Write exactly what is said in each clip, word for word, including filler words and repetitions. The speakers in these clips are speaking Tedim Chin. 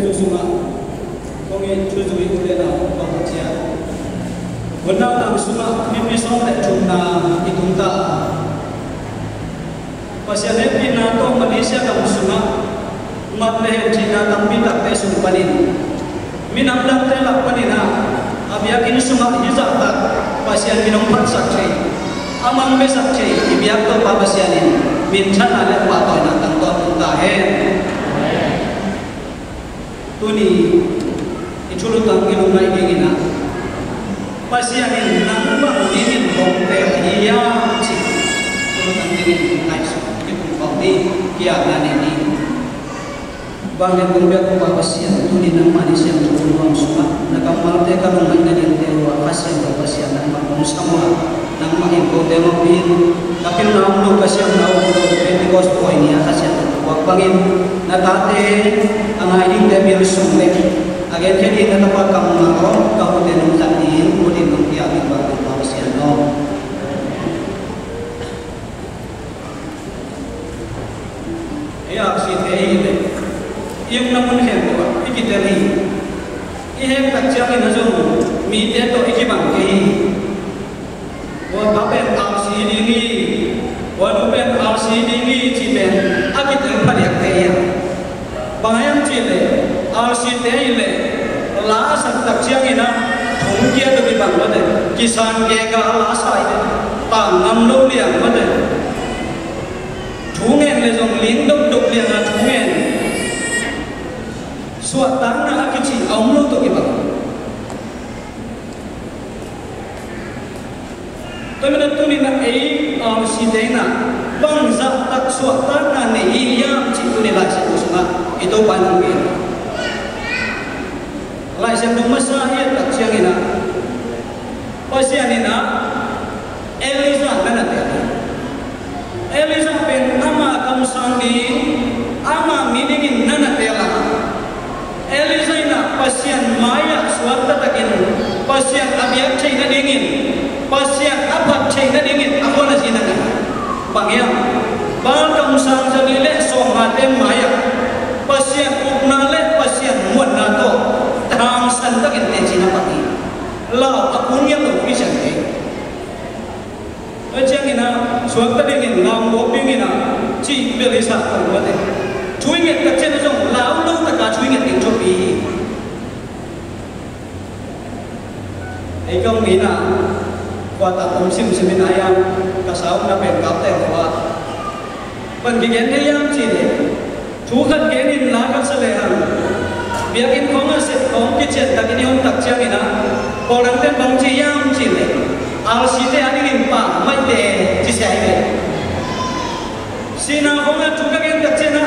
Sungah kong i thuzui u le nau kong ciah. Hun nau dang sungah mipil sawm le thumna i tung ta. Pasian hehpihna tawh Malaysia gam sungah mat le hen thihna tampi takte sung panin, minam dangte lak panin ah, a biakinn sungah hizah tak Pasian min hong phatsak thei, a mang besak thei i biak Topa Pasian in minthanna le pahtawina tangtawn tung ta hen. Tuni i thulutang i lungngaih dingin ah, Pasian in nang bang dingin hong tel hi hiam cih thulutang dingin ngaihsun i tung khawm ni, kiatna nei ni. Vanglian kong biak Topa Pasian, tuni nangmah ni siangtho nuam sungah na kammalte ka lungngaih nadingte uh ah, Kha Siangtho Pasian nangmah hong sam uh a, nangmah in kote mapin, ka pilna om lo, ka siamna om lo, Pentecost pawi ni-a Kha Siangtho puak bangin na tate a ngai dingte mil sung le a genkhia ding na tapa kammal om ka hute nong khat ding, hute nong piak ding bang Topa Pasian aw. Ei aksite hi le i umna mun khempeuh ah i kitel hi. I hek tak ciangin a zong mite tawh i kibang kei hi. Ua pa pen aksi ding hi, ua nu pen aksi ding hi cih pen a kitel phadiakte hi a. Bang hang hiam cih leh aksite hi leh la a sak tak ciangin a thong kia tawh kibang mate, kisan keka la sa hi leh tang ngam lo liang mate. Thu ngen le zong ling dokdok lianga thu ngen. Suahtakna a kici a om lo tawh kibang. Tua manin a tuni-in a ei aksite in a bangzah tak suahtakna nei hi hiam cih tuni Lai Siangtho sungah i Topa in hong gen. Lai Siangtho masa i et tak ciangin a Pasian in a Elijah na na tel hi. Elijah pen ama kamsang ding, ama mi dingin na na tel a. Elijah in a Pasian mai-ah suakta takin Pasian a biak theih nadingin, Pasian a phat theih nadingin a khuan a zin a ngai. Bang hiam? Baal kamsang zali le sawmngate mai-ah Pasian ukna le Pasian muanna tawh hangsan takin teci na pang hi. Lau a kun ngiat lo Khristiante. Tua ciangin a suakta dingin, lau gawp dingin a cih bel i sa tawh mate. Thu i nget tak ciang a zong lau lo taka thu i nget ding thupi hi. Ei ka hong nin a khuatak om simsim in a hiam, ka sa omna pen Kaptel khua. Bang kigen thei hiam cih leh thu khat genin la khat sa lehang, biakinn khawng a sep khawng kician takin i om tak ciangin a, pawlangte'n bang ci hiam cih leh, arsite a dingin pang maite ci sia hi ve. Sihna khawng a thu ka gen tak ciangin a,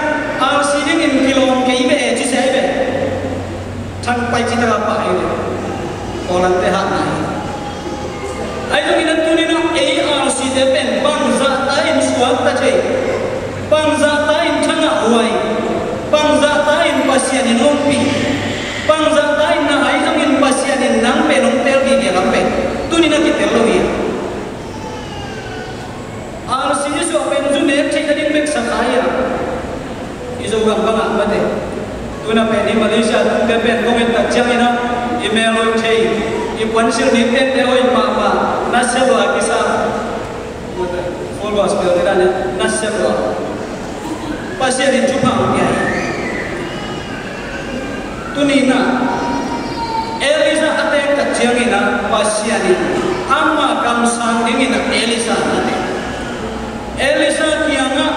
arsi dingin kilawm kei ve ci sia hi ve. Thangpai ci taka pah hi ve. Pawlangte hatna hi. Ahi zongin a tuni-in a ei arsite pen bangzahta in suakta thei, bangzahta in thangah huai, bangzahta in Pasian in ompih, bangzahta in na hai zongin Pasian in nang pen hong tel gige lam pen tuni-in a kitel lo hi. Arsi i suah pen zu nek theih nading bek sa kha hi a, i Zogam bangah mate. Tu-in a pen i Malaysia tungte pen kong et tak ciangin a, i mel hoih thei, i puansilh nik tente hoih mahmah, nasia lua kisa. Full Gospel te dan in nasia lua. Pasian in thupha hong pia hi. Tuni-in a Elijah a tek tak ciangin a Pasian in ama kamsang dingin a Elijah a tek. Elijah kiangah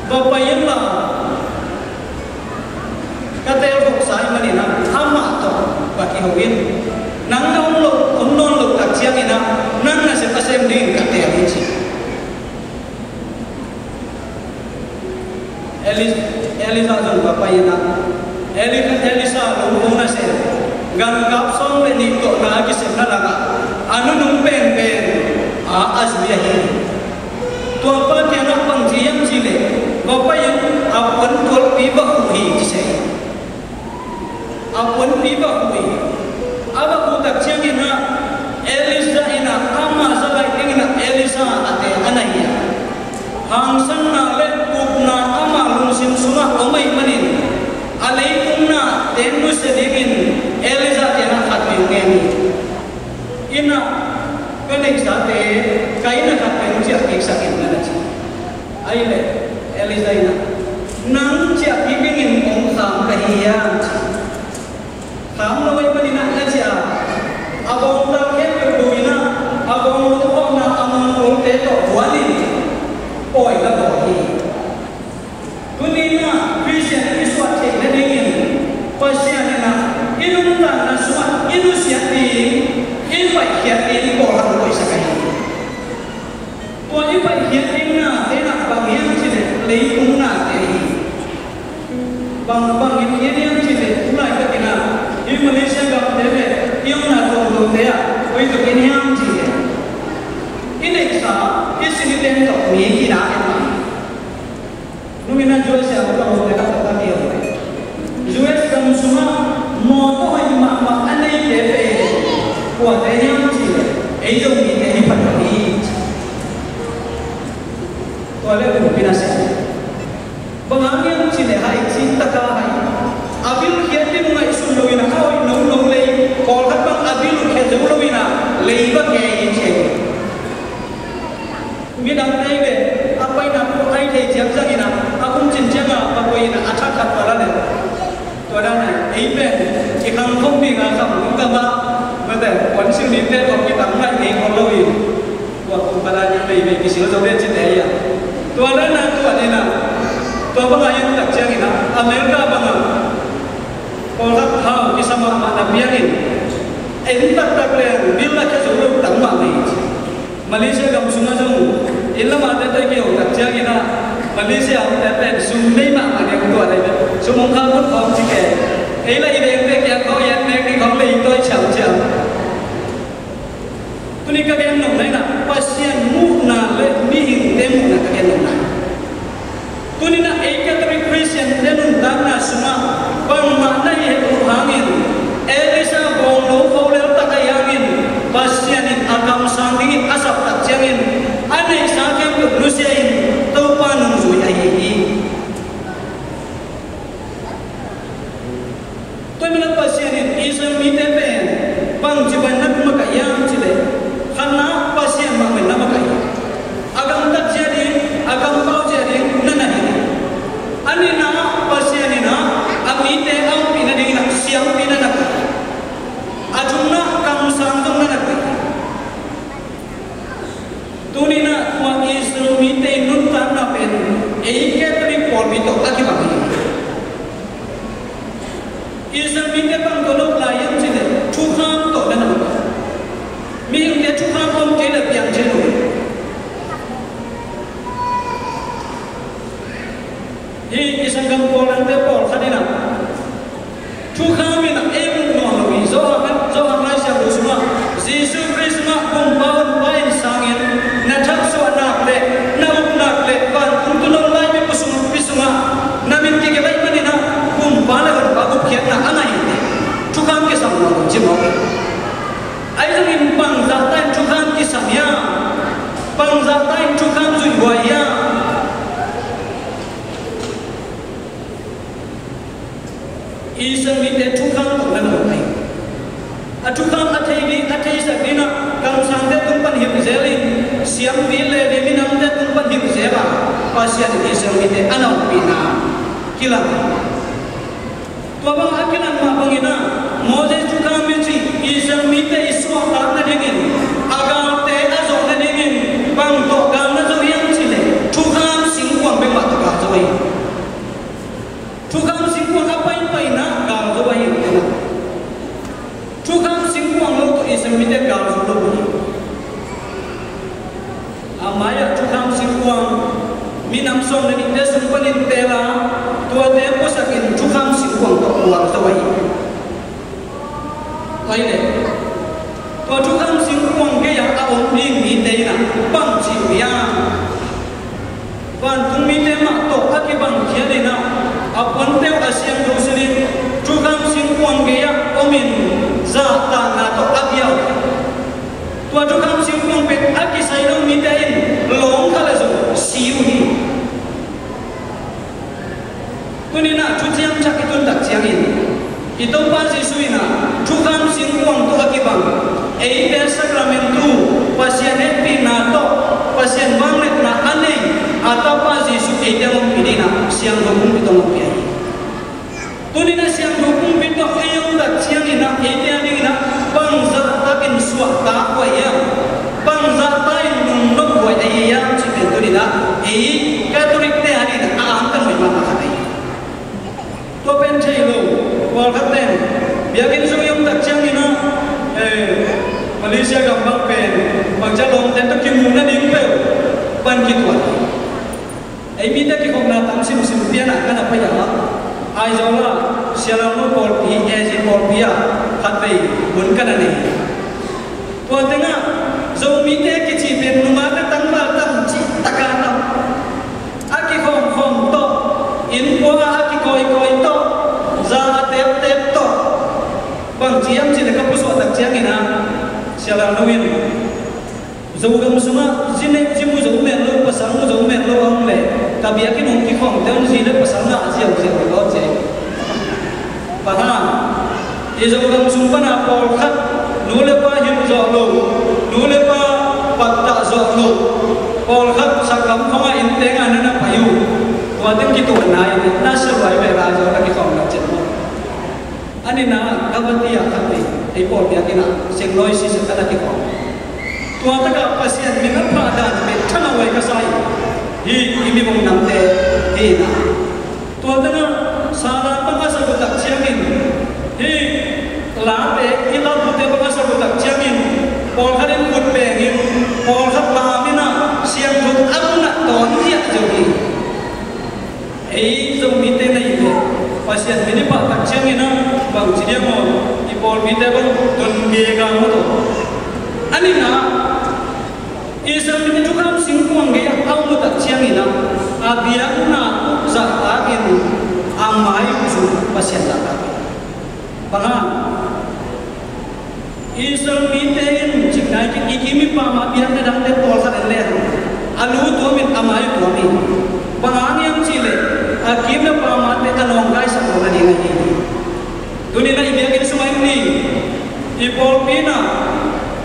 va pai inla, ka tel khoksa ahih manin a amah tawh va kiho in. Nang na om lo, om nawn loh tak ciangin a nang nasep a sem dingin ka tel hi ci. Eli-, Elijah zong va pai-in a, Eli-, Elisha lungkong nasem, gamgap sawm le nih tawhna a kisepna lakah a nunung penpen a, a zui ahi hi. Tuapa kiangah bang ci hiam cih leh, va pai-in a puan tualpi va khuh hi ci se hi. A puanpi va khuh hi. A va khuh tak ciangin a, Elijah in a, ama za lai dingin a Elisha a te a na hi a. Hangsanna le upna ama lungsim sungah om ahih manin, a leitung Sia dingin Elijah te na khat peuh ngen hi. Inn ah ka neihsate ka inn ah khat peuh ciah kiksak in na na ci. Ahih leh Elijah in ah nang ciah kik dingin kong kham ka hi hiam ci. Kham lo ahih manin ah na ciah a, a bawngtal khempeuh bu in ah a bawnglo khawhna a mangkawlte tawh buan in pawi la bawl hi. Tuni-in ah Khristian i suah theih nadingin Pasian in ah i nuntakna sungah i nusiat ding, i paihkhiat ding pawlkhat hong koihsak ahi hi. Tua i paihkhiat ding nate in ah bang hiam cih leh leitung nate hi. Bang, bang in hiam cih leh tu laitakin ah hih Malaysia gamte le i omna tuamtuamte ah koi takin hiam cih leh i neihsa i sin i teng tawh mi kina en mah. Nungin a U S a ka lawmte ka taktak hi a, U S gam sungah mawtaw hoih mahmah a neite pen kuate hiam cih leh ei Zomite hi phat lo hi. Tua le kumpi nasem. Bang hang hiam cih leh hai cih taka hai. A bil khiat ding ngaihsun lo in a, a hoih nono lei, pawlkhat bang a bil uh khia zo lo in a lei va khia hi ci. Midangte le a paina pu ai thei ciang ciangin a, a kum cin ciang a va koih in a, a thak khat va la le. Tua dan a ei pen i khang khong ding a kham kum ka ma, mate kuan sil ni te tawh kitam ngai ngei khol lo hi. Tua kum ka la ni mei mei kisil zo ve ci te hi a. Tua dan a tua ni na, tua bang a yang tak ciangin a, America bang a pawlkhat hau kisa mahmah na piangin en taktak le bil la khia zo lo tang mah mei ci. Malaysia gam sungah zong inn lamah tete kiho tak ciangin ah, Malaysia hong tete sum nei mahmah ding tua lei, sum hong khak hun khawm ci ke. Ei la i dengte kiang khawng i et nek ding khawng lei tawi ciamciam. Tuni ka gen nopna in ah Pasian muhna le mihingte muhna ka gen nopna. Tuni-in ah ei Catholic Christian te nuntakna sungah bangmah na hi het uh hangin, Elisha bawngno kho lel tak ahih hangin, Pasian in a kamsang dingin a sap tak ciangin, a neihsa khempeuh nusia in Topa nungzui ahi hi. Tua ahih manin Pasian in Israel mite pen bangci bangin na makaih hiam cih leh, khatna Pasian mah bangin na makaih hi. A gamtat zia ding, a kampau zia ding na na hi. A nihna Pasian in a, a mite a ompih nadingin a siampi na na koih hi. A thumna kamsang zong na na koih hi. Tuni-in ah tua Israel mite nuntakna pen ei Catholic pawlpi tawh a kibang hi. Israel mite bang tawh lo lai hiam cih leh thukham tawh na na om. Mihingte thukham om kei leh piang thei lo. Hih i sanggam pawlkhatte pawlkhat in ah thukham in ah ei muh nawn lo hi. Johan, Johan Lai Siangtho sungah Jesuh Khrih sungah Kumpa Honpa in sangin na thaksuah nak leh na up nak leh vantung tuuno laipi sung, pi sungah na mit kigelh ahih manin ah Kumpa le Honpa gupkhiatna a ngah hi. Thukham kisam nawn lo ci mawk hi. Ahi zongin bangzahta in thukham kisam hiam? Bangzahta in thukham zuihhuai hiam? Israel mite thukham tawh na na om hi. A thukham a thei ding, a theisak ding ah kamsangte tung pan hilh zel in, siampi le minamte tung pan hilh zel a, Pasian in Israel mite a na ompihna kilang. Tua bang a kilang mah bangin ah Moses thukham i cih Israel mite i suahtakna dingin, a galte a zawhna dingin bang tawh gal na zo hiam cih leh thukham singkuang bek mah tawh gal zo hi. Thukham singkuang a paipaina gal zo ahi hi. Thukham singkuang lo tawh Israel mite gal zo lo hi. A mai-ah thukham singkuang minam sawm le nihte sung panin teel a, tuate puasakin thukham singkuang tawh gal zo ahi hi. Tua hi leh tua thukham singkuang gei-ah a om ding mite in ah bang ci uh hiam? Vantung mite mah tawh a kibang khial in ah a puante uh a siangtho silhin thukham singkuang gei-ah om in zahtakna tawh a bia uh. Tua thukham singkuang pen a kisai lo mite in lawng khat le zong si uh hi. Tuni-in ah thuciam thak i tun tak ciangin i Topa A Tapa Jesuh eite a ompih dingin ah siangtho pumpi tawh ompih ahi hi. Tuni-in ah siangtho pumpi tawh ei om tak ciangin ah eite a dingin ah bangzah takin suahtak huai hiam, bangzah takin lungnop huai ahi hiam cih pen tuni-in ah ei Catholic-te a dingin ah a angtang hoih mahmah khat ahi hi. Tua pen thei lo, pawlkhat pen biakinn sung i om tak ciangin ah, eh, Malaysia gam bang pen bangci a lawmte tawh kimu nading peuh pan kituat. Ei mite kikhopna tam simsim pian ah ka na pai a, Aizawl ah Sia Lalnu pawlpi, A Z pawlpi ah khatvei hun ka na nei. Tua tengah Zomite kici pen nungak a tangval tam, cih tak a tam. A kikhawmkhawm tawh, innkuan a kikawikawi tawh, za a teptep tawh, bangci hiam cih leh ka pusuah tak ciangin ah Sia Lalnu in, Zogam sungah zi nek zi mu zo met lo, pasal mu zo met lo a om leh ka biakinn hong kikhawmte un zi le pasal ngah ziauziau hi lo, ci. Bang hang, i Zogam sung pan a pawlkhat nu le pa hilh zawh lo, nu le pa pattah zawh lo, pawlkhat saklam khawngah inn teng ah na na pai uh. Tua teng kituahna in na sia luai ve lai zaw na kikhawm lo cin maw. A nihna ah ka va ti a khat hi, ei pawl biakinn ah sengnawi sisa ka na kikhawm. Tua takah Pasian min a phah dan pen tha ngawh huai ka sa hi. Hih i mi vong namte hi na. Tua tengah sala bang a sak uh tak ciangin, hih late i lalbute bang a sak uh tak ciangin, pawlkhat in khut bengin, pawlkhat lam in ah siangtho a mun ah tawn hiah zo hi. Ei Zomite na hih leh Pasian min i pah tak ciangin ah bangci diam aw, i pawlpite bang tun gega maw taw. A nihna ah Israel mite thukham singkuang gei ah a om uh tak ciangin ah a biakna uh zahtakin a mai uh zong Pasian zahtak hi. Bang hang, Israel mite in cikna i kim i pam a biakna dangte pawlkhat en le hang, a lu tuamin a mai uh tuam hi. Bang hang hiam cih leh a kim le pam ate a nawngkaisak lo nading ahi hi. Tuni-in ah i biakinn sungah i om ni, i pawlpi in ah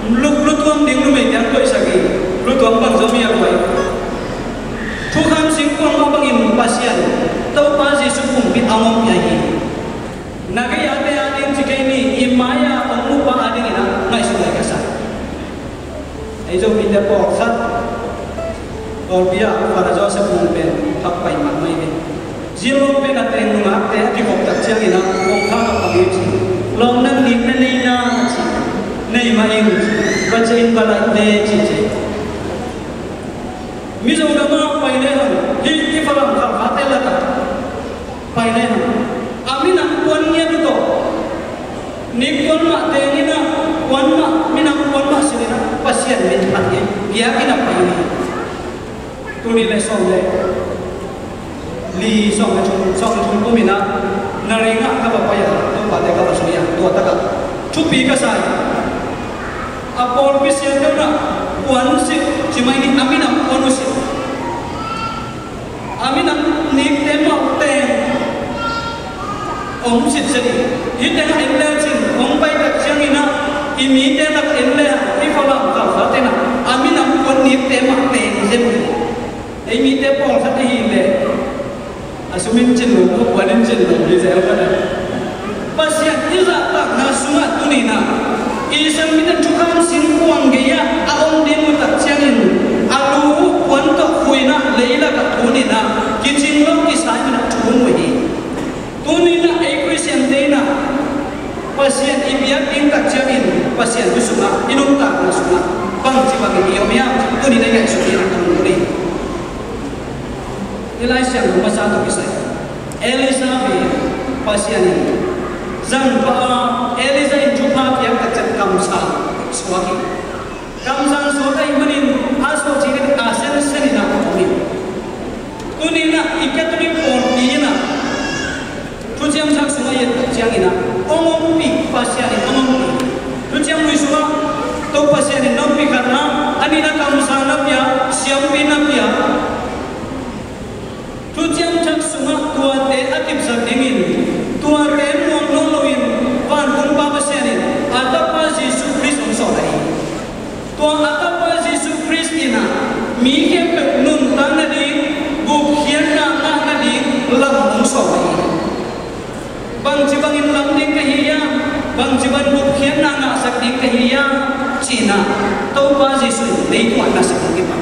lu, lu tuam ding numeite hong koihsak hi. Lu tuam bang zong hi a koi. Thukham singkuang mah bangin Pasian, Topa Jesuh pumpi a hong ompih ahi hi. Na gei a te a ding ci kei ni, i mai-a hong mupa a dingin ah ngaihsut lai ka sa. Ei Zomite pawlkhat pawlpi ah Father Joseph Mung pen thak pai mahmah hi ve. Zia Mung pen a teng nungakte a kikhop tak ciangin ah kongkhak ah pang hi ci. Lawng nang nik na nei na ci. Nei mah ing ci. Va ciah in va laih ve ci ci. Mizo gam ah pai le hang, hih i Falam Khalkhate lakah pai le hang, a minam puan ngiat uh tawh, nik puan mah teng in ah, puan mah, minam puan mah silh in ah Pasian min phat hi. Biakinn ah pai hi. Tuni le sawm le li, sawm le thum, sawm le thum kum in ah, na ring ah ka va pai a, Topate ka va zui a, tua takah thupi ka sa hi. A pawlpi siate un ah puan silh ci mai ni, a minam puan uh silh. A minam nikte mah teng hong silh zel hi. Hih teng ah en lecin, hong pai tak ciangin ah i mite lakah en le hang, i Falam Khalkhate in ah a minam puan nikte mah teng zel hi. Ei mite pawlkhat ahih leh a sum in cin lo, a puan in cin lo hi zel ka na. Pasian i zahtakna sungah tuni-in ah Israel mite thukham singkuang gei ah a om ding uh tak ciangin a lu uh puan tawh khui in ah leilak ah thun in ah kicing lo kisa in ah thun uh hi. Tuni-in ah ei Khristiante in ah Pasian i biak ding tak ciangin Pasian thu sungah i nuntakna sungah bangci bangin i om hiam? Tuni-in ah i ngaihsut ding a tung uh hi. I Lai Siangtho masa tawh kisai Elisha pen Pasian in zangpa a, Elisha in thupha piak tak ciang kamsang suak hi. Kamsang suak ahih manin a suak cih in a sensen in a om hi. Tuni-in ah i Catholic pawlpi in ah Thuciam Thak sungah i et tak ciangin ah hong ompih, Pasian in hong ompih. Thuciam Lui sungah Topa Pasian in na ompih khatna, a nihna kamsang na pia, siampi na pia. Thuciam Thak sungah tuate a kipsak dingin, tuate muang nawn loin vantung Pa Pasian in a Tapa Jesuh Khrist hong sawm ahi hi. Tua a Tapa Jesuh Khrist in ah mi khempeuh nuntak nading, Bangci bangin lam ding ka hi hiam? Bangci bang gupkhiatna ngahsak ding ka hi hiam? Ci-in ah Topa Jesuh in leitungah na sak ding kipan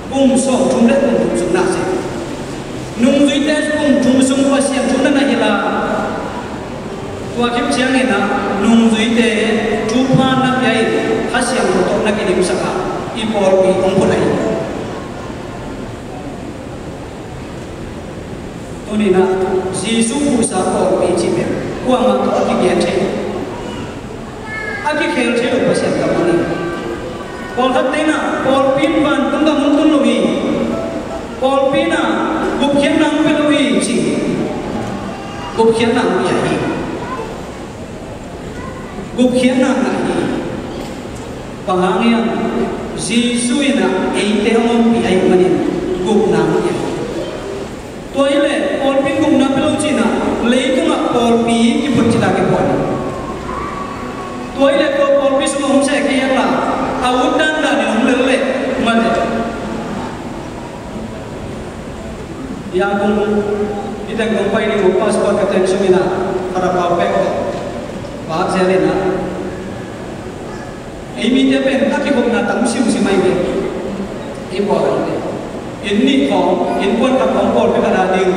kum sawmthum le kum thum sung na sak. Nungzuite kum thum sung Pasian thu na na hilh a, tua khit ciangin ah nungzuite thupha na pia in Kha Siangtho tawh na kidimsak a, i pawlpi hong phut ahi hi. Tuni-in ah Jesuh phuhsa pawlpi cih pen kuamah tawh a kigen thei lo, a kikhel thei lo Pasian kammal hi. Pawlkhatte in ah pawlpi in vantung gam hong tun lo hi, pawlpi in ah gupkhiatna hong pia lo hi ci. Gupkhiatna hong pia hi. Gupkhiatna ngah hi. Bang hang hiam? Jesuh in ah eite hong ompih ahih manin gupna hong pia hi. Tua hileh pawlpi in gupna pia lo ci-in ah leitungah pawlpi kiphut cih tak kiphut hi. Tua hileh tua pawlpi sungah hong seh kei hen la, a ut dandan in hong lel leh mate. Yangon i teng kong pai ding uh, passport ka teng sungin ah, Kharapao pek, bak zel in ah, ei mite pen a kikhopna tam simsim ahi ve. I pawl a hi te, inn nih khawng, innkuan khat khawng pawlpi khat a ding.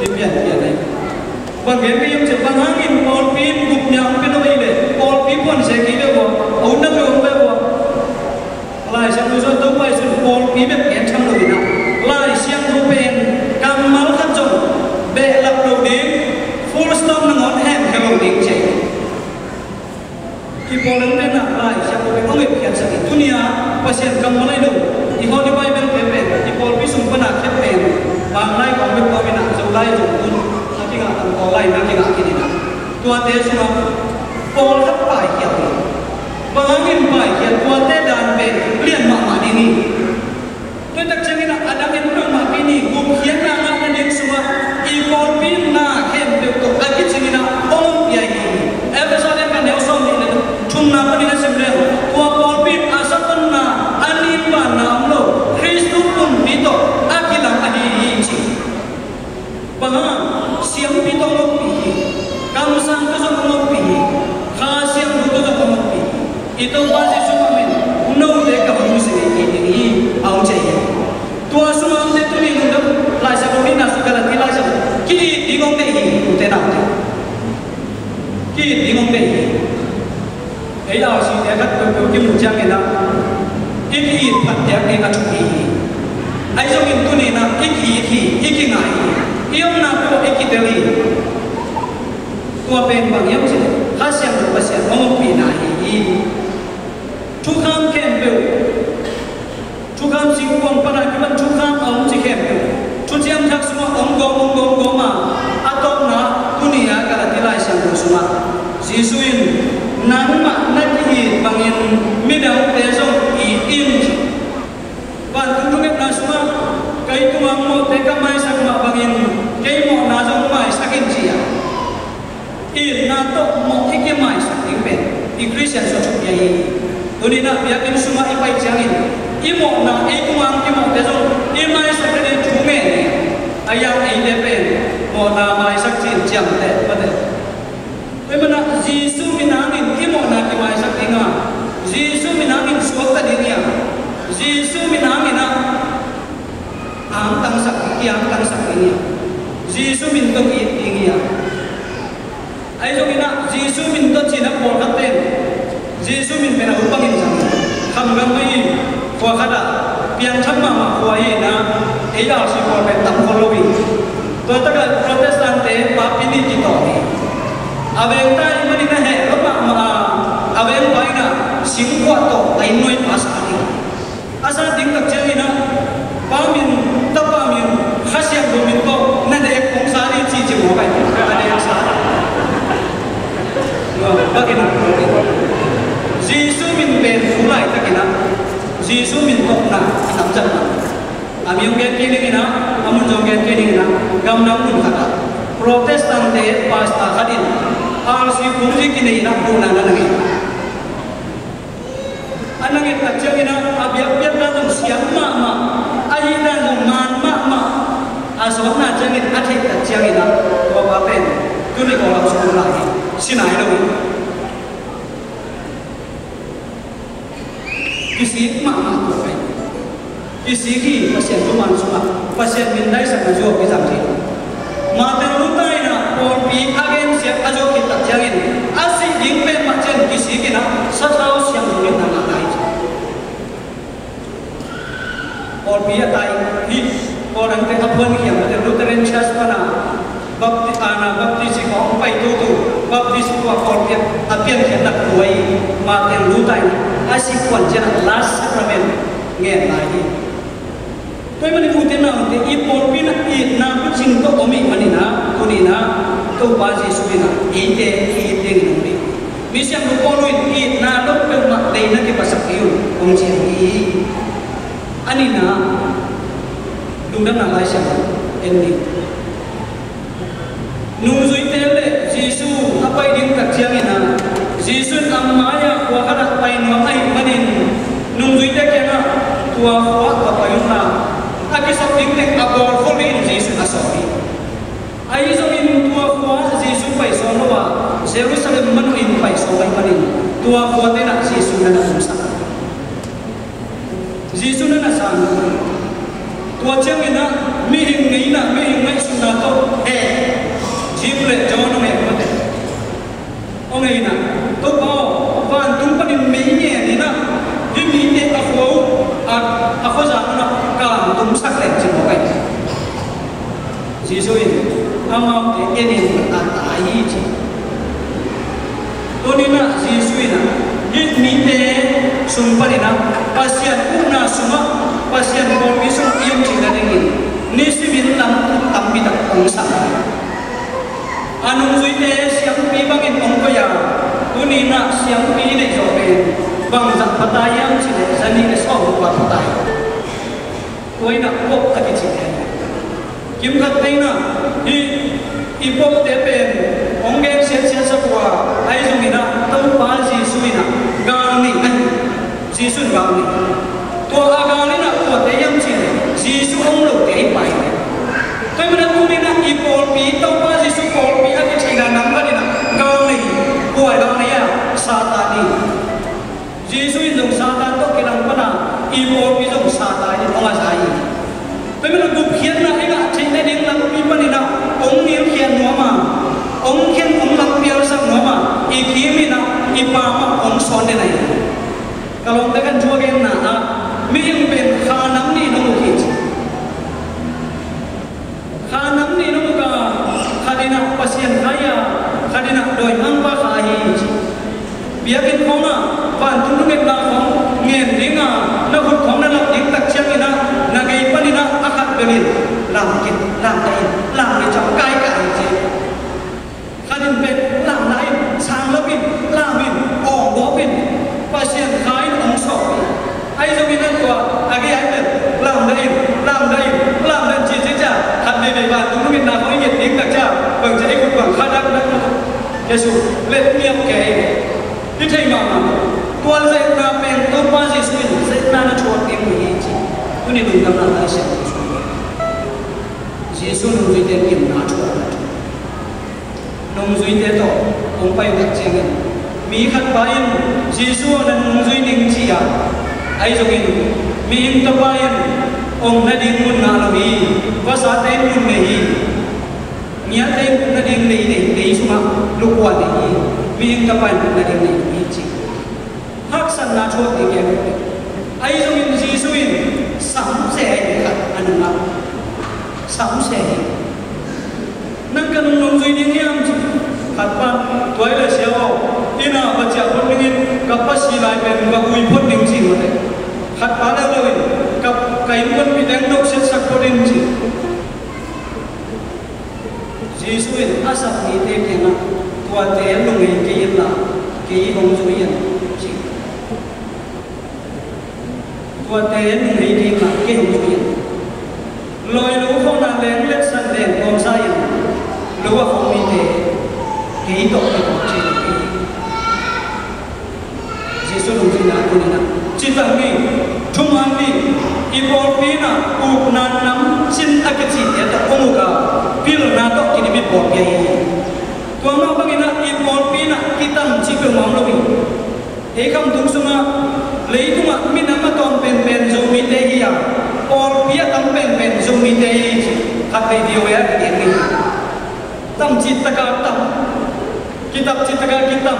I pianpian ahi. Bang gen ka hiam cih leh, bang hangin pawlpi in gupna hong pia lo ahih leh pawlpi puansia kei ve ua, a utna peuh hong pia ua. Lai Siangtho sungah Topa Jesuh in pawlpi bek gen tham lo in ah, Lai Siangtho pen kammal khat zong behlap lo ding, full stop nangawn hemkhia lo ding ci hi. I pawlpi in ah Lai Siangtho pen hong etkhiatsak hi. Tuni-a Pasian kammal ahi lo, i Holy Bible pen pen i pawlpi sung pan a khia pen, Manglai khawng bek tawh in ah, Zolai zong tun a kingah, tangtaw lai in a kingah khin in ah, tuate sungah pawlkhat paikhia hi. Bang hangin paikhia? Tuate dan pen lian mahmah ding hi. Tua tak ciangin ah, a dang en peuhmah kei ni, gupkhiatna ngahna ding sungah i pawlpi in na khempeuh tawh a kicingin ah hong ompih ahi hi. Efesa lian khat neu sawmnih le thumna panin a sim leng, tua pawlpi in a sakonna, a nin vanna om lo Khristu pumpi tawh a kilang ahi hi ci. Bang hang? Siampi tawh hong ompih hi. Kamsang tawh zong hong ompih hi. Kha Siangtho tawh zong hong ompih hi. I Topa Jesuh mah min, note ka hong nusia ngei ding hi, a hong ci hi. Tua sungah omte tuni nungdam Lai Siangtho nihna sung Galati Lai Siangtho ki-it ding hong deih hi, ute naute. Ki-it ding hong deih hi. Ei R C te khat peuhpeuh kimu ciangin ah, i ki-it phat diak ding a thupi hi. Ahi zongin tuni-in ah i ki-it hi, i kingai hi, i omna peuh ah i kitel hi. Tua pen bang hiam cih leh Kha Siangtho Pasian hong ompihna ahi hi. Thukham khempeuh, thukham singkuang pan a kipan thukham a om cih khempeuh, Thuciam Thak sungah om gawm, om gawm, gawm a, a tawpna tuni-a Galati Lai Siangtho sungah Jesuh in, "Nangmah na ki-it bangin midangte zong it in." Vantung thungetna sungah, "Kei tungah mawhte ka maisak mah bangin kei mawhna zong maisak in," ci-a, itna tawh mawh i kimaisak ding pen i Khristian sung thupi ahi hi. Tuni-in ah biakinn sungah i pai ciangin, i mawhna, ei tungah kimawhte zong i maisak ding thu ngen hi. A hiang eite pen mawhna maisak ci-in ciamteh mate. Tua ahih manin ah Jesuh min hangin i mawhna kimaisak ding a, Jesuh min hangin suakta ding hi a, Jesuh min hangin ah angtangsak, kiangtangsak ding hi a, Jesuh min tawh ki-it ding hi a. Ahi zongin ah Jesuh min tawh ci-in ah pawlkhat ten Jesuh min pen a ut bangin zang, khamgam ahi khua khat ah, piangthak mahmah khua hi-in ah, ei R C pawl pen tam khol lo hi. Tua takah Protestant-te papi nih kitawng hi. A veng ta ahih manin a heh lua mahmah a, a vengpa in ah singkuah tawh a inn nuai pa sa hi. A sat ding tak ciangin ah, Pa min, Tapa min, Kha Siangtho min tawh na dek kong sa ni ci ci mawk a, a dek sa. Tua bangin ah Jesuh min pen thu laitakin ah, Jesuh min tawh na a tamzat mah. A mi hong gen kei ning in ah, a mun zong gen kei ning in ah, gamdang mun khat ah Protestant-te pastor khat in R C phungzi kinei in ah, huhna na na ngen. A na nget tak ciangin ah, a biakpiakna zong siam mahmah, a hihna zong man mahmah. A sawtna ciangin a theih tak ciangin ah, tua pa pen Tua lam sung lai hi. Sinai lo hi. Kisik mahmah tua pai. Kisik hi Pasian thuman sungah Pasian mindaisakna zuak kizang hi. Martin Luther in ah pawlpi a gensiat a zuak khit tak ciangin a sih ding pen mah ciang kisik in ah sathau siangtho in a ngah lai hi. Pawlpi a tai hi. Pawl dangte a phuan hiam a te Lutheran Church pana Bapti-, ana Baptist kong pai tutu Baptist tua pawlpi a piankhiatna kuai Martin Luther in a sih kuan ciang a Last Sacrament ngen lai hi. Tua ahih manin ute naute i pawlpi in a itna bucing tawh om ih manin a tuni in a Topa Jesuh in a eite i it dingin om hi. Misiangtho Paul in itna lo peuhmah deihna kiphasak hi un hong ci hi. A nihna, Lungdamna Laisiangtho en ni. Nungzuite le Jesuh a pai ding tak ciangin a, Jesuh in a mai-ah khua khatah pai nuam ahih manin nungzuite kiangah tua khua-ah va pai unla, a kisap ding teng a bawl khol dingin Jesuh a sawm hi. Ahi zongin tua khua-ah Jesuh pai sawm lo a, Jerusalem manuhin pai sawm ahih manin tua khuate nah Jesuh na na umsak. Jesuh na na sang. Tua ciangin ah mihing ngeina, mihing ngaihsutna tawh heh, James le John hong heh mate. Hong heh in ah, Topa aw, vantung panin mei ngen in ah hih mite a khua uh, a, a khuazang un ah ka tumsak leng ci mawk ahi. Jesuh in amaute en in a tai hi ci. Tuni-in ah Jesuh in ah hih mite sung panin ah Pasian ukna sungah, Pasian pawlpi sungah i om cih nadingin nisimin lampi tampi tak hong sam. A nungzuite siampi bangin hong koih a, tuni-in ah siampi i neih zawh pen bangzah pha ta hiam cih leh za nih le sawm le kua pha ta hi. Tua in ah Pope a kici hi. Kim khat teng in ah hih i Pope-te pen hong gen siatsiat sak uh a, ahi zongin ah Topa Jesuh in ah gal nei ahi. Jesuh in gal nei. Tua a gal in ah kuate hiam cih leh Jesuh om lote hi pai hi. Tua ahih manin ah tuni-in ah i pawlpi, Topa Jesuh pawlpi a kici a nam khat in ah gal nei. Kua gal nei a? Satan hi. Jesuh in zong Satan tawh kilang pan a, i pawlpi zong Satan in hong a za hi. Tua ahih manin ah gupkhiatna i ngah theih nading lampi panin ah hong nilkhiat nuam a, hong khen hong lampialsak nuam a, i kim in ah i pam ah hong sawn den ahi. Ka lawmte, kan thu a genna ah mihing pen kha nam nih in hong uk hi ci. Kha nam nih in hong uk a, khat in ah Pasian kha hi a, khat in ah dawimangpa kha hi ci. Biakinn khawng ah vantung lungngaihna khawng ngen ding a, na khut khawng na lak ding tak ciangin ah na gei panin ah a khat bel in lam kik, lam kik, lam kik ciang kai kai ci. Khat in pen lam la in, sang lo in, lam in, awng gawp in, Pasian kha in hong sawm hi. Ahi zongin ah tua a gei a pen lam la in, lam la in, lam la in ci ci ciang, khat veivei vantung lungngaihna khawng i nget ding tak ciang bang ci a, i khut bang kha dakdak na. Jesuh let miak kei. Hi thei mahmah. Tua letna pen Topa Jesuh in letna na thuak ding uh hi ci. Tuni lungdamna Laisiangtho sung hi. Jesuh nungzuite in gimna thuak na thu. Nungzuite tawh hong pai uh tak ciangin mi khat pa in Jesuh aw, na nungzui ning ci a, ahi zongin mihing Tapa in om nading mun ngah lo hi. Vasate in mun nei hi. Ngiate in mun nading nei, nei, nei sungah lukua nei hi. Mihing Tapa in mun nading nei lo hi ci. Haksatna thuak ding hi. Ahi zongin Jesuh in samsia hi khat a nungah. Samsia hi. Nang ka nung nungzui ding hiam ci. Khat pan, tua hi leh Sia aw, inn ah va ciah phot ning in, ka pa si lai pen va ui phot ning ci mawk leh. Khat pa leh lo in, ka, ka innkuanpihte hong nopsiatsak phot in ci. Jesuh in a sap mite kiangah, tuate lunghei kei inla, kei hong zui in ci. Tuate lunghei kei inla, kei hong zui in. Lawi lo khawng ah leng letsan leng tawmsa in, lo a khawng mite kei tawh kei tawh ci in. Jesuh lungzui na tuni-in ah citak ni, thuman ni, i pawlpi in ah ukna nam cin a kicite tawh hong uk a, pilna tawh kidim i pawlpi ahi hi. Tua Ei khamtung sungah leitungah minam a tawm penpen Zomite hi a, pawlpi a tam penpen Zomite hi ci. Khat vei V O A ah kigen ni. Tam cih takah tam, kitam cih takah kitam.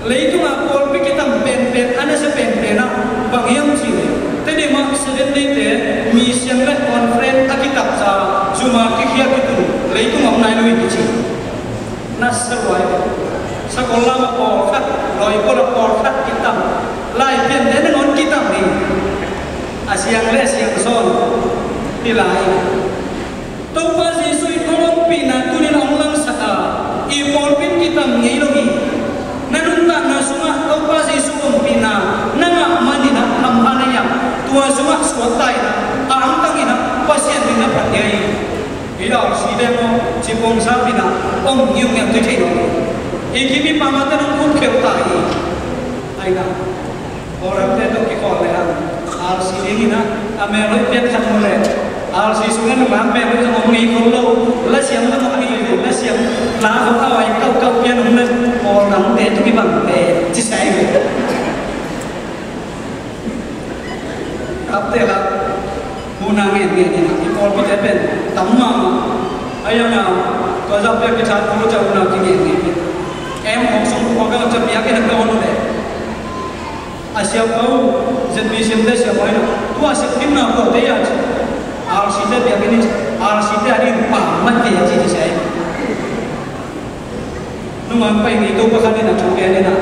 Leitungah pawlpi kitam penpen, a nasia penpen ah bang hiam cih leh, Tedim ah Seventh Day te mission le conference a kitamsa, zum a kikhia kitun, leitung om nai lo hi kici. Nasia lua hi. Sakol lam ah pawlkhat, Loikol ah pawlkhat kitam. Laipiante nangawn kitam hi. A siang le a siang sawn hi lai. Topa Jesuh in hong ompihna tuni-in hong langsak a, i pawlpi in kitam ngei lo hi. Na nuntakna sungah Topa Jesuh ompihna na ngah manin ah hampha na hi a, tua sungah suakta in ah, a angtang in ah Pasian min na phat ding hi. I R C te maw, ci pawngsa pi na om ngiungeu tui thei lo. I kim i pam a te nong khut kheu ta hi. Ai na. Kawlramte tawh kikhawl le hang, R C ding in ah, a mel hoih pian khat mu le, R C sungah nungak mel hoih zong om ngei khol lo, lasiam zong om ngei ve, lasiam la khol a wai kauh kauh pian om le, Kawlramte tawh kibangte ci sai ve. Kapte la, muhna ngen ngen in ah, i pawlpite pen tam mahmah. A yang a, tua zah pia kithat ko lo ca muhna kingen ngen ngen. Em hong sung ko ka lo ca pia kina ka on le. A siapa uh, Z B C M te siapa in ah, tua siap kim na ko te ya ci. R C te biakinn in, R C te a ding pammaih te ya ci ci sia hi. Nungak pai ngei to pakhat in ah thugen in ah.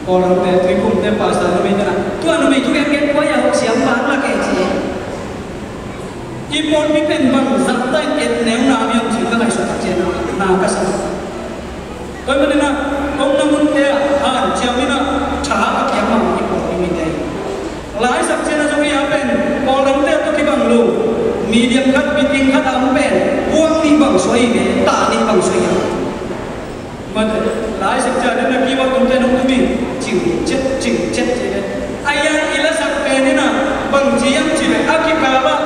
Kawlramte, Tuiphumte, pastor numei te in ah. Tua numei thugen gen kua ya hong siam bang la kei ci. I pawlpi pen bang zahta in et neu na miam ci ka ngaihsut tak cian ah. Na ka sa. Tua ahih manin ah, kong na munte ah, hanciam in ah, tha a kiam mang i pawlpi mite. Laisak ciang a zong hi a pen, Kawlramte tawh kibang lo. Medium khat, biting khat a om pen, puak nih bang suai hi ve, tah nih bang suai hi a. Mate, laisak ciang a na keyboard tumte nong tum hi, cing cet, cing cet ci ve. A yang i lasak pen in ah, bang ci hiam ci ve, a kikal ah,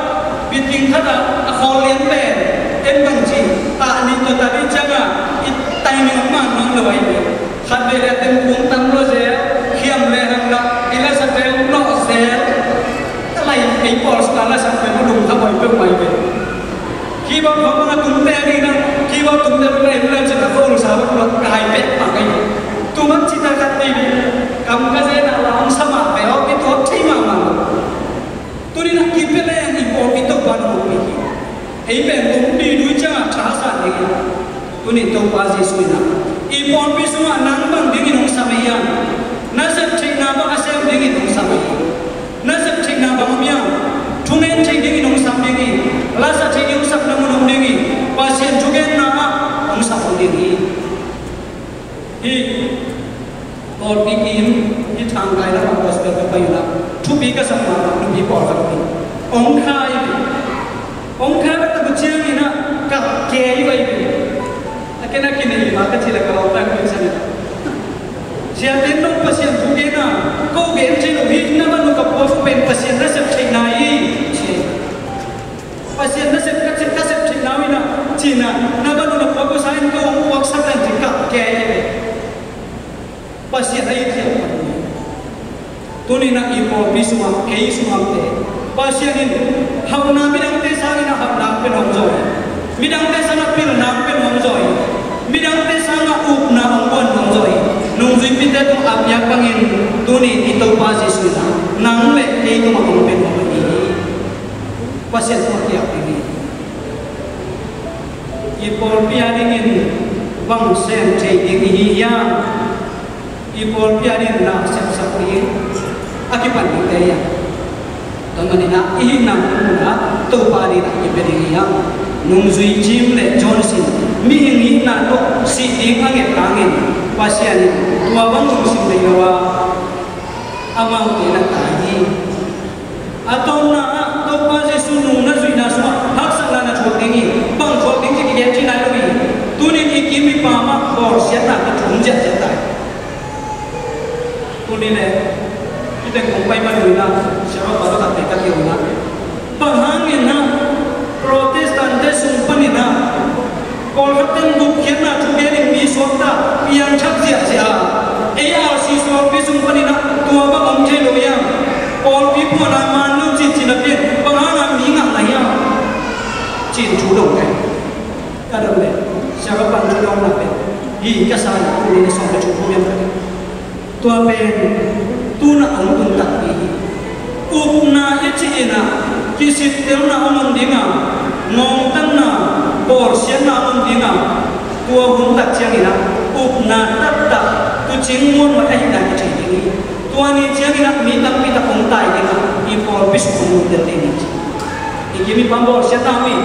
biting khat ah, a khawl lian pen, en bang ci, tah nih tawh tah nih ciang a, i timing man nuam lo ahi ve. Khat vei leh a tempung tam lua zel, khiam leh hang lah, i lasak leh hong nawh zel. Ka lai ei pawl sungah lasak pen hong lum kha buai peuhmah hi ve. Keyboard khawng bang a tumte a ding in ah, keyboard tumte bang a en leh cin a phone sa bang luat ka hai peuhmah ka hi. Tum ah cita khat nei ve. Kam ka zen ah la hong sa mah ve aw, kituak thei mahmah lo. Tuni-in ah kipia leng i pawlpi Topa na hopih hi. Ei pen kong didui ciangah tha sa ding hi. Tuni Topa Jesuh in ah i pawlpi sungah nang bang dingin hong sam hi a, na sep theihna bang a sem dingin hong sam hi. Na sep theihna bang om hiam? Thungen theih dingin hong sam ding hi. Lasa theih ding hong sapna mun om ding hi. Pasian thugenna ah hong sam om ding hi. Hih pawlpi kim, hih thangkai lamah gospel ka pai uh lah, thupi ka sak mah nupi pawlkhat uh hi. Ong kha hi. Ong kha ka tak uh ciangin ah, ka ke hi uh hi. A ken a kinei mah ka cih leh ka lawm tak uh hi. Siate in dong Pasian thu gen a, ko gen thei lo hi, na van uh ka puak uh pen Pasian nasep theihna hi, ci. Pasian nasep ka sep, ka sep theihna uh hi na, ci-in ah, na van uh na puak uh sa in ko hong puaksak leng ci kap kei. Pasian a it hiam pan uh hi. Tuni-in ah i pawlpi sungah, kei sungah te, Pasian in hauhna midangte sangin a hauhna pen hong zaw hi. Midangte sangah pilna pen hong zaw hi. Midangte sangah upna hong guan hong zaw hi. Nungzuipite tungah a piak bangin tuni i Topa Jesuh in ah nang le kei tungah hong pen hong hi. Pasian tungah kiap ding hi. I pawlpi a dingin bang sem thei ding i hi hiam? I pawlpi a dingin na sepsak ding a kipan dingte hiam? Tua manin ah i hihna mun ah Topa dingin i pia ding hiam? Nungzui Jim le Johnson mihing hihna tawh sih ding a nget hangin Pasian in tua bang lungsim nei lo a, amaute na tai hi. A tawpna ah Topa Jesuh nung na zuihna sungah haksatna na thuak ding hi. Bang thuak ding ci kigen thei nai lo hi. Tunin i kim i pam ah bawlsiatna ka thum ziahziah tai. Tuni le i teng kong pai man uh in ah, siapa pa tawh khat peuh ka kihong in ah, bang hangin ah Protestant te sung panin ah pawlkhat teng gupkhiatna thugen in mi suakta piangthak ziahziah a, ei A R C sung Pawlpi phuahna man lo cih cih na pen bang hangin mi ngah na hiam? Cih thu dong pen ka dong pen, sia ka pan thu dong na pen hi ka sa hi. Tuni na sawm le thu phumiam ka ding. Tua pen tuna hong tung takpi hi. Upna i cih in ah kisittelna hong om ding a, ngongtatna, bawlsiatna hong om ding a, tua hun tak ciangin ah upna taktak tuucing muanhuai ahihna kitheih ding hi. Tua ni ciangin ah mi tampi tak hong tai ding a, i pawlpi sung hong lut lel ding hi ci. I kim i pam bawlsiatna om hi.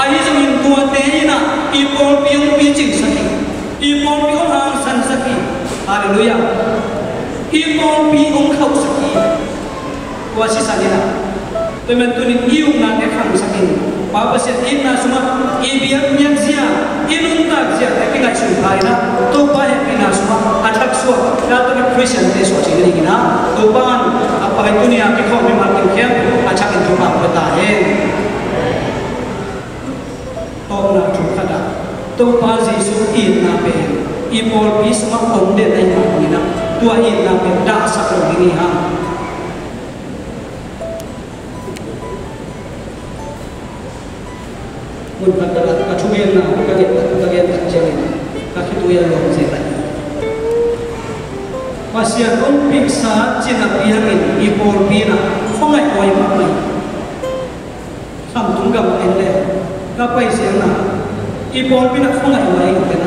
Ahi zongin tuate in ah i pawlpi hong picingsak hi. I pawlpi hong hangsansak hi. Halleluiah. I pawlpi hong khauhsak hi. Tua sisan in ah, tua man tunin i upnate khangsak in, Pa Pasian itna sungah i biakpiak zia, i nuntak ziate kingaihsun pha in ah, Topa hehpihna sungah a thak suak, tua tawh Khristiante suah cing ding in ah, Topa in a pai tuni a kikhawm mimal kim khempeuh a thak in thupha pia ta hen. Tawpna thu khat ah, Topa Jesuh itna pen i pawlpi sungah om den ahih mah bangin ah, tua itna pen dahsak lo ding hi hang. Mun khat ah ka thugenna ka gen tak, ka gen tak ciangin ka khitui a lawm zel ahi. Pasian ompihsa cinapi hangin i pawlpi in ah khuangaih huai mahmah hi. Khamtung gam en le ka pai siangna i pawlpi in ah khuangaih huai hi.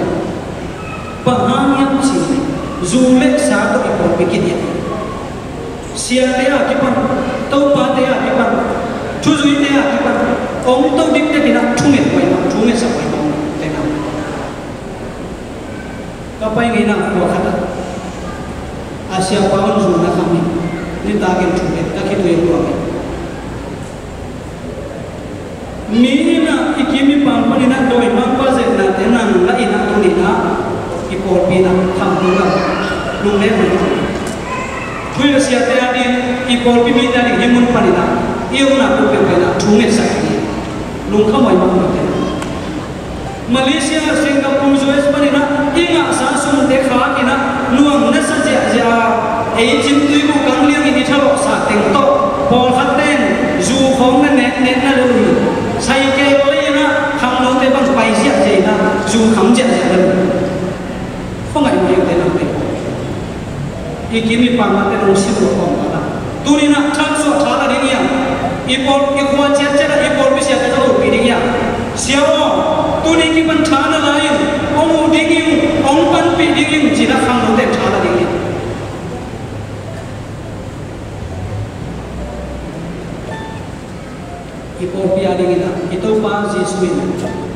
Bang hang hiam cih leh zu le sa tawh i pawlpi kidiah hi. Siate a kipan, topate a kipan, thuzuite a kipan hong to dikdek in ah thunget huai mah, thungetsak huai mah te na. Ka pai ngeina khua khat ah a siapa hong zun na kham hi. Nitakin thunget ka khitui hong luang hi. Mi in ah i kim i pam panin ah dawimangpa zetnate nang la in ah tuni in ah i pawlpi in ah khamtung gam lungleng mai. Thuhilh siate a ding, i pawlpi mite a ding hih mun panin ah i omna peuhpeuh pen ah thungetsak hi. Lungkham huai mahmah hi. Malaysia, Singapore, U S panin ah i ngahsa sumte khak in ah nuam nasa ziahziah a, ei cintui bu kang liangin i thalawhsa teng tawh pawlkhatte in zu khawng na netnet na lo hi. Cycle lei in ah khangnote bang pai ziahziah in ah zu kham ziahziah na lo hi. Khuangaih huai uh te nang te. I kim i pam ah te nong sim lo kawm ta la. Tuni in ah thaksuah tha la ding hiam? I pawl, i khua ciatciat ah i pawlpi siate za lopih ding hiam? Sia aw, tuni kipan tha na la in, hong huh ding hi ung, hong panpih ding hi ung ci-in ah khangnote tha la ding hiam? I pawlpi a dingin ah i Topa Jesuh in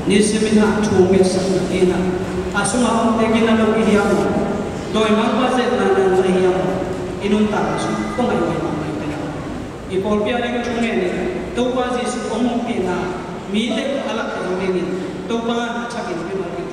nisimin ah thu hong ngetsak na hi in ah, a sungah omte gina lo i hi hiam maw? Dawimangpa zetna nang la hi hiam maw? I nuntakna sung khuangaih huai mahmah hi. I pawlpi a dingin thu ngen in, Topa Jesuh hong ompihna mite a lak zo dingin Topa in a thakin mimal kim